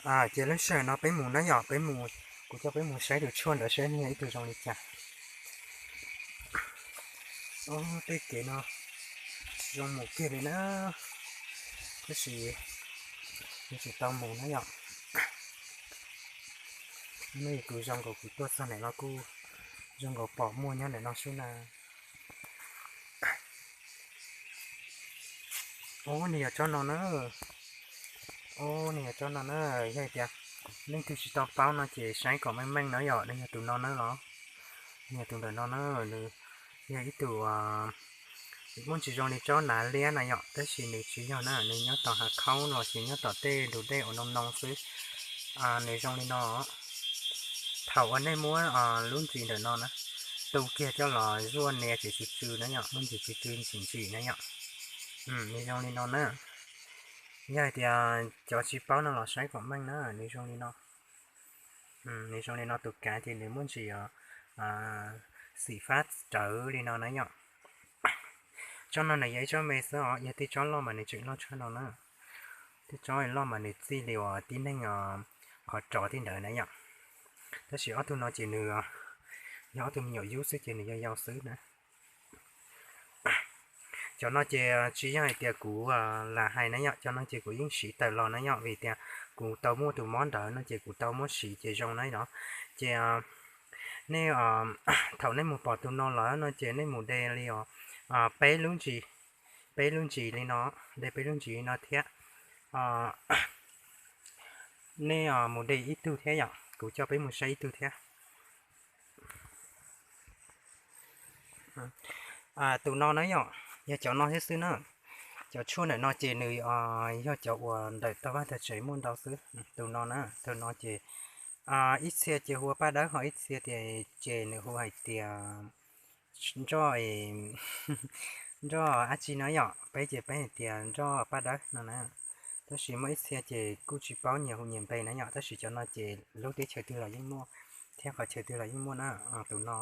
Ces lub sij hawm no peb mus na yom, peb mus, kuv coj peb mus saib tus tshuaj ntawd saib nws yog ib tug zoo li cas. Ob tej kev no zoo mus kiag li na, tab sis nws tsis tau mus na yom. Nws kuj zoo nkaus kuv tuaj txog ntawm no kuj zoo nkaus pom muaj nyob ntawm no xwb na. Ub, nws yog tsob no na. Ub, nws yog tsob no na. Yog tias leej twg tsis tau paub no ces saib kom meej meej na yom, nws yog tus no na los. Nws yog tus ntawm no na, nws yog ib tug muaj ntsis zoo li tsob nav liab na yom, tab sis nws tsis yog na, nws nyob tom hav khaub los sis nyob tom tej ntug dej uas noo noo xwb. Nws zoo li no. Thaum uas nej muab lub ntsis ntawm no na, tu kiag coj los zuaj nias ces tsw tsw na yom, lub ntsis tsw tsw ntsim ntsim na yom. Nws zoo li no na. Yog hais tias cov tsis paub no los saib kom meej na, nws zoo li no. Nws zoo li no, tus kav ces nws muaj ntsis xim fab rawv li no na yom. Tsob no nws yog ib tsob me xwb os, yog tej tsob loj mas nws tseem loj tshaj no na. Tej tsob loj mas nws txij li uas tib neeg qhov rov tib ntawd na yom. Tab sis ob tug no ces nws yog ob tug me nyuam yub xwb ces nws yau yau xwb na. Cov no ces tsis yog hais tias kuv lam hais na yom, cov no ces kuv yeej siv tawm los na yom, vim tias kuv tau muaj tus mob ntawd no ces kuv tau muab siv ces zoo na yom. Ces nej, thaum nej mus pom tus no lawm no ces nej mus de li os peb lub ntsis, peb lub ntsis li no, de peb lub ntsis li no thiab. Nej mus de ib tug thiab yom, kuv coj peb mus saib ib tug thiab. Tus no na yom, yog cov no thiab xwb na. Cov tshuaj ntawm no ces nws yog cov uas ntawm tog vaj tog tsev muaj ntau xwb. Tus no na, tus no ces ib txhia ces hu ua paj dawb, ho ib txhia tias ces nws hu hais tias nroj, nroj dab tsi no yom, peb ces peb hais tias nroj paj dawb no na. Tab sis muaj ib txhia ces kuj tsis paub nyias hu nyias npe na yom, tab sis cov no ces lub teb chaws twg los yeej muaj, thiab qhov chaw twg los yeej muaj na. Tus no,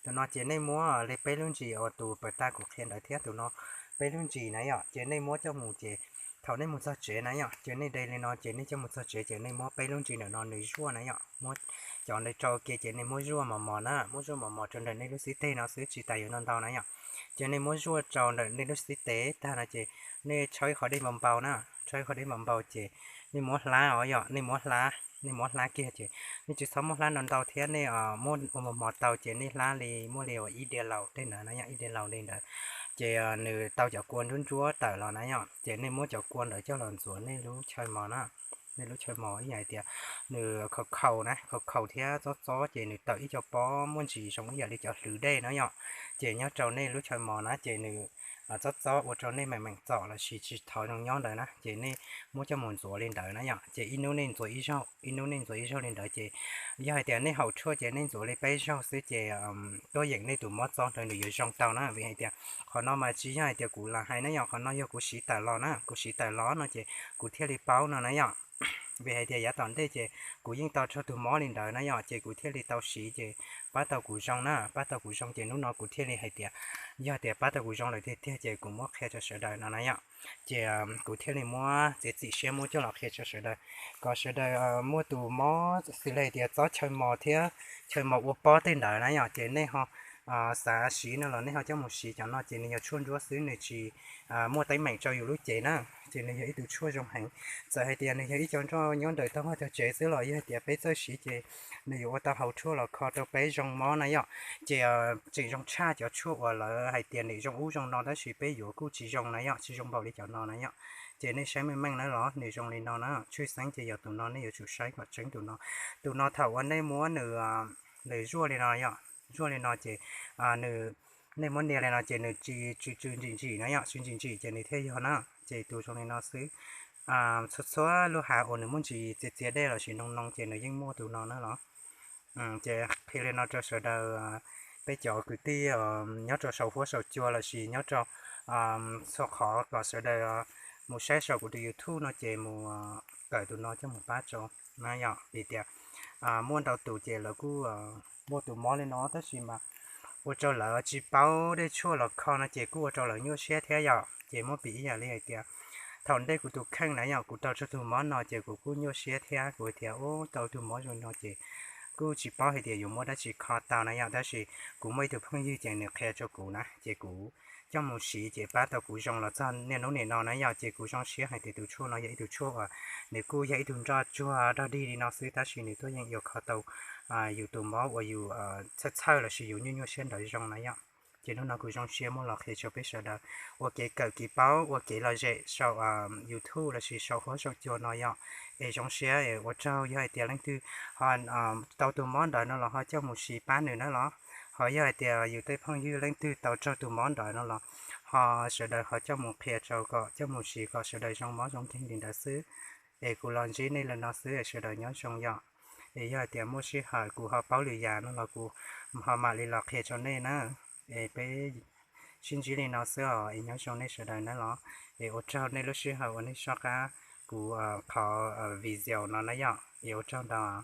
tus no ces nej muab li peb lub ntsis uas tus pawg tag kuv qhia ntawd thiab, tus no peb lub ntsis na yom, ces nej muab coj mus ces thaum nej mus txog tsev na yom, ces nej de li no ces nej coj mus txog tsev ces nej muab peb lub ntsis ntawm no nws zuaj na yom, muab cov ntawd rau ke ces nej muab zuaj mos mos na, muab zuaj mos mos rau ntawm nej lub xib teg no xwb, tsis tas yuav ntau ntau na yom. Ces nej muab zuaj rau ntawm nej lub xib teg tag no ces nej tshawb ib qho dej npau npau na, tshawb ib qho dej npau npau ces nej muab hlab os yom, nej muab hlab, nej muab hlab kiag ces nej tsis txhob muab hlab ntau ntau thiab, nej muab ua mos mos tau ces nej hlab li muaj li uas ib diav laus tej ntawd na yom, ib diav laus li ntawd. Ces nws tau cov kua ntsuab ntsuab tawm los na yom, ces nej muab cov kua ntawd coj los ntxuav nej lub chaw mos na, nej lub chaw mos ib yam li tias nws khaus khaus na, khaus khaus thiab txob txob ces nws tawm ib co pob muaj ntsis zoo ib yam li cov hlwv dej na yom. Ces nyob rau nej lub chaw mos na ces nws txob txob ua rau nej meem meem txom los sis tsis thov zoo nyob ntawd na, ces nej muab coj mus ntxuav li ntawd na yom. Ces ib hnub nej ntxuav ib zaug, ib hnub nej ntxuav ib zaug li ntawd ces yog hais tias nej haus tshuaj ces nej ntxuav li peb zaug xwb ces tuaj yeem nej tus mob txob ntawd nws yuav zoo tau na. Vim hais tias qhov no mas tsis yog hais tias kuv lam hais na yom, qhov no yog kuv siv tawm los na, kuv siv tawm los no ces kuv thiaj li paub no na yom. Vim hais tias yav tom ntej ces kuv yeej tau raug tus mob li ntawd na yom, ces kuv thiaj li tau siv ces pab tau kuv zoo na, pab tau kuv zoo ces hnub no kuv thiaj li hais tias yog tias pab tau kuv zoo lawm tiag tiag ces kuv muab qhia rau sawv daws no na yom. Ces kuv thiaj li muab txiav txim siab muab coj los qhia rau sawv daws, kom sawv daws muaj tus mob xws li hais tias txob chaw mos thiab chaw mos ua pob tej ntawd na yom, ces nej ho xav siv no los nej ho coj mus siv. Cov no ces nws yog tshuaj ntsuab xwb, nws tsis muaj teeb meem rau yus lub cev na, ces nws yog ib tug tshuaj zoo heev. Txawm hais tias nws yog ib co nroj nyob ntawm tog vaj tog tsev xwb los yog hais tias peb txawj siv ces nws yuav ua tau hauv tshuaj los kho rau peb zoo mob na yom. Ces tseem zoo tshaj cov tshuaj uas lawv hais tias nws zoo ub zoo no tab sis peb yuav kuj tsis zoo na yom, tsis zoo npaum li cov no na yom. Ces nej saib meej meej na los nws zoo li no na, tshwj xeeb ces yog tus no nej yuav tsum saib kom tseeb tus no. Tus no thaum uas nej muab nws, nws zuaj li no yom, zuaj li no ces nws, nej muab nias li no ces nws tsw tsw ntsim ntsim na yom, tsw ntsim ntsim ces nws thiaj yog na. Ces tus zoo li no xwb. Txhua txhua lub hav uas nws muaj ntsis txias txias dej los sis noo noo ces nws yeej muaj tus no na los. Ces qhia li no rau sawv daws, peb cov kwv tij nyob rau saum huab saum cua los sis nyob rau txhua qhov kom sawv daws mus saib saum kuv tus YouTube no ces mus kawm tus no coj mus pab rau na yom. Vim tias muaj ntau tus ces lawv kuj muaj tus mob li no tab sis mas ua rau lawv tsis paub dej tshuaj los kho no ces kuj ua rau lawv nyuaj siab thiab yom. Ces muab piv ib yam li hais tias thaum ntej kuv tus kheej na yom, kuv tau raug tus mob no ces kuv kuj nyuaj siab thiab, kuv tias ub tau tus mob zoo no ces kuj tsis paub hais tias yuav muab dab tsi kho tau na yom. Tab sis kuv muaj ib tug phooj ywg ces nws qhia rau kuv na, ces kuv coj mus siv ces pab tau kuv zoo los txog niaj hnub nim no na yom. Ces kuv zoo siab hais tias tus tshuaj no yog ib tug tshuaj uas nws kuj yog ib tug nroj tsuag dog dig li no xwb, tab sis nws tuaj yeej yuav kho tau yus tus mob uas yus txhawj txhawj lossis yus nyuaj nyuaj siab ntawd zoo na yom. Ces hnub no kuv zoo siab muab los qhia rau peb sawv daws ua kev kawm kev paub, ua kev lom zem saum YouTube lossis saum huab saum cua no yom. Es zoo siab es ua tsaug yog hais tias leej twg ho tau tus mob ntawd no los ho coj mus siv pab nws na los, ho yog hais tias yus tej phooj ywg leej twg tau raug tus mob ntawd no los ho sawv daws ho coj mus qhia rau kom coj mus siv kom sawv daws zoo mob zoo nkeeg li ntawd xwb. Es kuv los ntsib nej li no xwb es sawv daws nyob zoo yom. Es yog hais tias muaj sij hawm kuv ho paub lwm yam no los kuv ho mam li los qhia rau nej na. Es peb sib ntsib li no xwb os, es nyob zoo nej sawv daws na los. Es ua tsaug nej lub sij hawm uas nej soj qab kuv qhov video no na yom, es ua tsaug ntau.